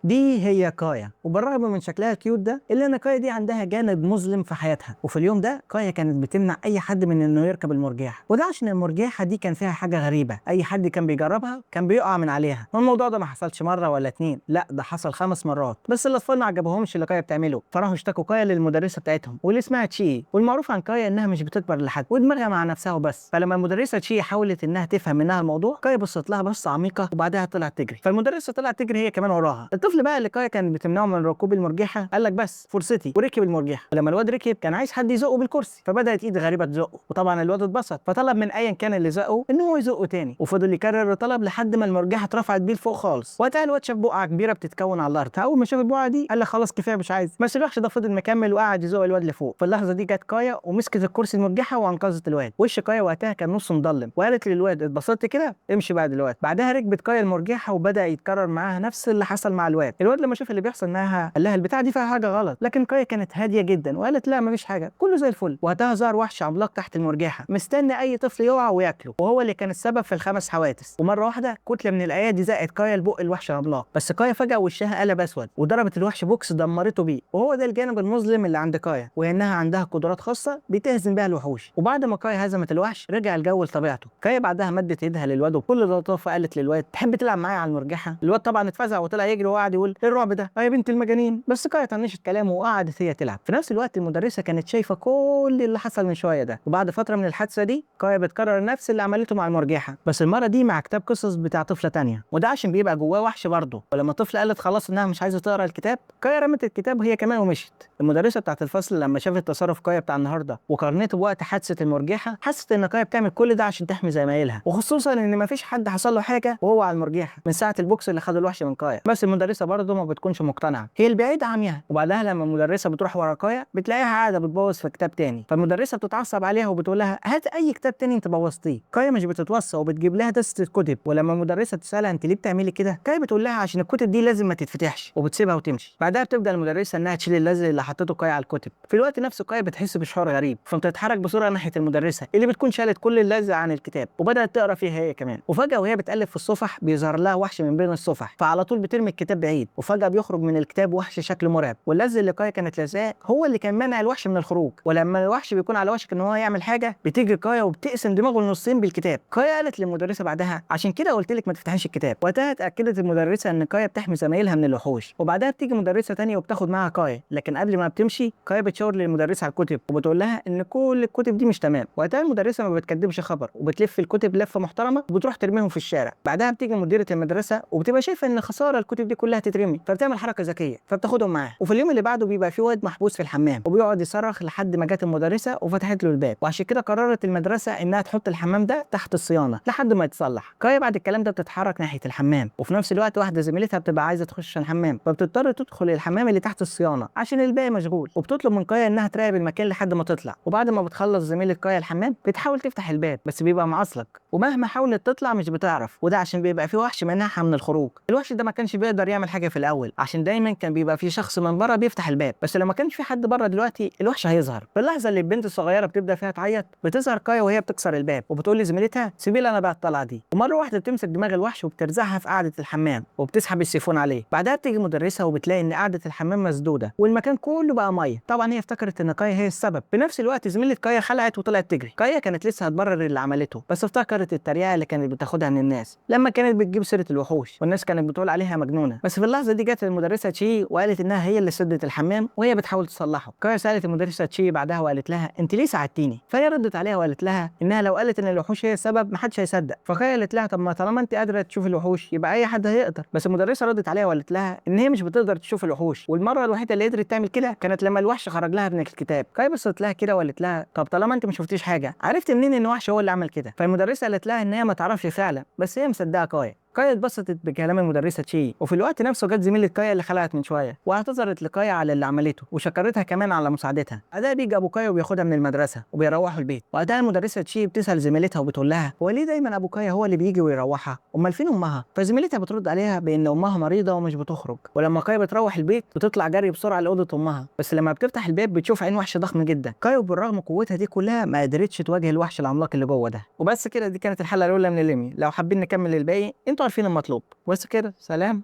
دي هي كايا، وبالرغم من شكلها ال cute ده الا ان كايا دي عندها جانب مظلم في حياتها. وفي اليوم ده كايا كانت بتمنع اي حد من انه يركب المرجيحه، وده عشان المرجيحه دي كان فيها حاجة غريبة، اي حد كان بيجربها كان بيقع من عليها. والموضوع ده ما حصلش مرة ولا اتنين، لا ده حصل 5 مرات. بس الاطفال ما عجبهمش اللي كايا بتعمله، فراحوا اشتكوا كايا للمدرسة بتاعتهم واللي اسمها تشي. والمعروف عن كايا انها مش بتكبر لحد ودماغها مع نفسها وبس. فلما المدرسة تشي حاولت انها تفهم منها الموضوع، كايا بصت لها بصة عميقة وبعدها طلعت تجري، فالمدرسه طلعت تجري هي كمان وراها. الطفل بقى اللي كايا كان بتمنعه من ركوب المرجحة قال لك بس فرصتي، وركب المرجحة. ولما الواد ركب كان عايز حد يزقه بالكرسي، فبدات ايد غريبة تزقه، وطبعا الواد اتبسط فطلب من ايا كان اللي زقه ان هو يزقه تاني، وفضل يكرر الطلب لحد ما المرجحة اترفعت بيه لفوق خالص. وقتها الواد شاف بقعة كبيرة بتتكون على الارض، فاول ما شاف البقعة دي قال لك خلاص كفاية مش عايز. بس الوحش ده فضل مكمل وقعد يزق الواد لفوق. في اللحظة دي جت كايا ومسكت الكرسي المرجحة وانقذت الواد. وش كايا وقتها كان نص مضلم، وقالت للواد اتبسطت كده امشي بقى دلوقتي. بعدها ركبت كايا المرجحة وبدا يتكرر معاها نفس اللي حصل مع الواد. الواد لما شاف اللي بيحصل معاها قال لها البتاعه دي فيها حاجة غلط، لكن كايا كانت هادية جدا وقالت لا مفيش حاجة كله زي الفل. وقتها ظهر وحش عملاق تحت المرجحة مستني اي طفل يقع وياكله، وهو اللي كان السبب في ال5 حوادث. ومرة واحدة كتلة من الايادي زقت كايا لبق الوحش العملاق، بس كايا فجاة وشها قلب اسود وضربت الوحش بوكس دمرته بيه. وهو ده الجانب المظلم اللي عند كايا، وهي انها عندها قدرات خاصة بتهزم بيها الوحوش. وبعد ما كايا هزمت الوحش رجع الجو لطبيعته. كايا بعدها مدت ايدها للواد وبكل لطافة قالت للواد تحب تلعب معايا على المرجحة؟ الواد طبعا اتفزع وطلع يجري وقعد يقول ايه الرعب ده يا بنت المجانين، بس كايا طنشت كلامه وقعدت هي تلعب. في نفس الوقت المدرسة كانت شايفه كل اللي حصل من شوية ده. وبعد فترة من الحادثة دي كايا بتكرر نفس اللي عملته مع المرجحة، بس المرة دي مع كتاب قصص بتاع طفله تانية، وده عشان بيبقى جواه وحش برضه. ولما الطفلة قالت خلاص انها مش عايزه تقرا الكتاب، كايا رمت الكتاب وهي كمان ومشت. المدرسة بتاعت الفصل لما شافت تصرف كايا بتاع النهارده وقارنته بوقت حادثه المرجحة، حست ان كايا بتعمل كل ده عشان تحمي زمايلها، وخصوصا ان مفيش حد حصل له حاجة وهو على المرجحة من ساعة البوكس اللي خده الوحش من كايا. بس المدرسة برضه ما بتكونش مقتنعة، هي البعيدة عميها. وبعدها لما المدرسة بتروح ورا كايا بتلاقيها قاعدة بتبوظ في كتاب تاني، فالمدرسه بتتعصب عليها وبتقول لها هات اي كتاب تاني انت بوظتيه. كايا مش بتتوصى وبتجيب لها دستة كتب، ولما المدرسة تسالها انت ليه بتعملي كده، كايا بتقول لها عشان الكتب دي لازم ما تتفتحش، وبتسيبها وتمشي. بعدها بتبدا المدرسة انها تشيل اللزق اللي حطته كايا على الكتب. في الوقت نفسه كايا بتحس بشعور غريب، فبتتحرك بسرعة ناحية المدرسة اللي بتكون شالت كل اللزق عن الكتاب وبدات تقرا فيها هي كمان. وفجاة وهي بتقلب في الصفح بيظهر لها وحش من بين الصفح، فعلى طول بترمي الكتاب بعيد، وفجاة بيخرج من الكتاب وحش شكله مرعب، واللزق اللي كايا كانت لازقاه هو اللي كان مانع الوحش من الخروج. ولما الوحش بيكون على وشك ان هو يعمل حاجة بتيجي كايا وبتقسم دماغه لنصين بالكتاب. كايا قالت للمدرسة بعدها عشان كده قلت لك ما تفتحيش الكتاب. وقتها اتاكدت المدرسة ان كايا بتحمي زمايلها من الوحوش. وبعدها بتيجي مدرسه تانية وبتاخد معاها كايا، لكن قبل ما بتمشي كايا بتشاور للمدرسة على الكتب وبتقول لها ان كل الكتب دي مش تمام. وقتها المدرسة ما بتكدبش خبر وبتلف الكتب لفه محترمه وبتروح ترميهم في الشارع. بعدها بتيجي مديره المدرسة وبتبقى شايفه ان خسارة الكتب دي كلها تترمي، فبتعمل حركة ذكية فبتاخدهم معاها. وفي اليوم اللي بعده بيبقى في واد محبوس في الحمام وبيقعد يصرخ لحد ما جت المدرسة وفتحت له الباب، وعشان كده قررت المدرسة انها تحط الحمام ده تحت الصيانة لحد ما يتصلح. كايا بعد الكلام ده بتتحرك ناحية الحمام، وفي نفس الوقت واحدة زميلتها بتبقى عايزه تخش الحمام، فبتضطر تدخل الحمام اللي تحت الصيانة عشان الباقي مشغول، وبتطلب من كايا انها تراقب المكان لحد ما تطلع. وبعد ما بتخلص زميله كايا الحمام بتحاول تفتح الباب بس بيبقى معصلك، ومهما حاولت تطلع مش بتعرف، وده عشان بيبقى في وحش منعها من الخروج. الوحش ده ما كانش بيقدر يعمل حاجة في الاول عشان دايما كان بيبقى في شخص من بره بيفتح الباب، بس لو ما كانش في حد بره دلوقتي الوحش هيظهر. في اللحظة اللي البنت الصغيرة بتبدا فيها تعيط بتظهر كايا وهي بتكسر الباب وبتقول لزميلتها سيبي لي انا بقى الطلعة دي. ومرة واحدة بتمسك دماغ الوحش وبترزعها في قعدة الحمام وبتسحب السيفون عليه. بعدها بتيجي مدرسه وبتلاقي ان قعدة الحمام مسدودة والمكان كله بقى مية، طبعا هي افتكرت ان كايا هي السبب. في نفس الوقت زميله كايا خلعت وطلعت تجري. كايا كانت لسه هتبرر اللي عملته، بس افتكرت التريقه اللي كانت بتاخدها من الناس لما كانت بتجيب سيره الوحوش والناس كانت بتقول عليها مجنونة. بس في اللحظة دي جت المدرسة تشي وقالت انها هي اللي سدت الحمام وهي بتحاول تصلحه. كايا سالت المدرسة تشي بعدها وقالت لها انت ليه ساعدتيني؟ فهي ردت عليها وقالت لها انها لو قالت ان الوحوش هي السبب محدش هيصدق. فكايا قالت لها طب ما طالما انت قادرة تشوف الوحوش يبقى اي حد هيقدر. بس المدرسة ردت عليها وقالت لها ان هي مش بتقدر تشوف الوحوش، والمرة الوحيدة اللي قدرت تعمل كده كانت لما الوحش خرج لها من الكتاب. كايا بصت لها كده وقالت لها طب طالما انت ما شفتيش حاجة عرفت منين ان وحش هو اللي عمل كده؟ فالمدرسه قالت لها ان هي ما تعرفش فعلا بس هي مصدقه كايا. كايا اتبسطت بكلام المدرسة تشي، وفي الوقت نفسه جت زميله كايا اللي خلعت من شوية واعتذرت لكايا على اللي عملته وشكرتها كمان على مساعدتها. بعدها بيجي ابو كايا وبياخدها من المدرسة وبيروحوا البيت. وقتها المدرسة تشي بتسال زميلتها وبتقول لها هو ليه دايما ابو كايا هو اللي بيجي ويروحها؟ امال فين امها؟ فزميلتها بترد عليها بان امها مريضه ومش بتخرج. ولما كايا بتروح البيت بتطلع جري بسرعة لاوضه امها، بس لما بتفتح الباب بتشوف عين وحش ضخم جدا. كايا بالرغم قوتها دي كلها ما قدرتش تواجه الوحش العملاق اللي جوه ده. وبس كده، دي كانت الحلقة الاولى من الانمي. لو حابين نكمل الباقي انتوا عارفين المطلوب. بس كده، سلام.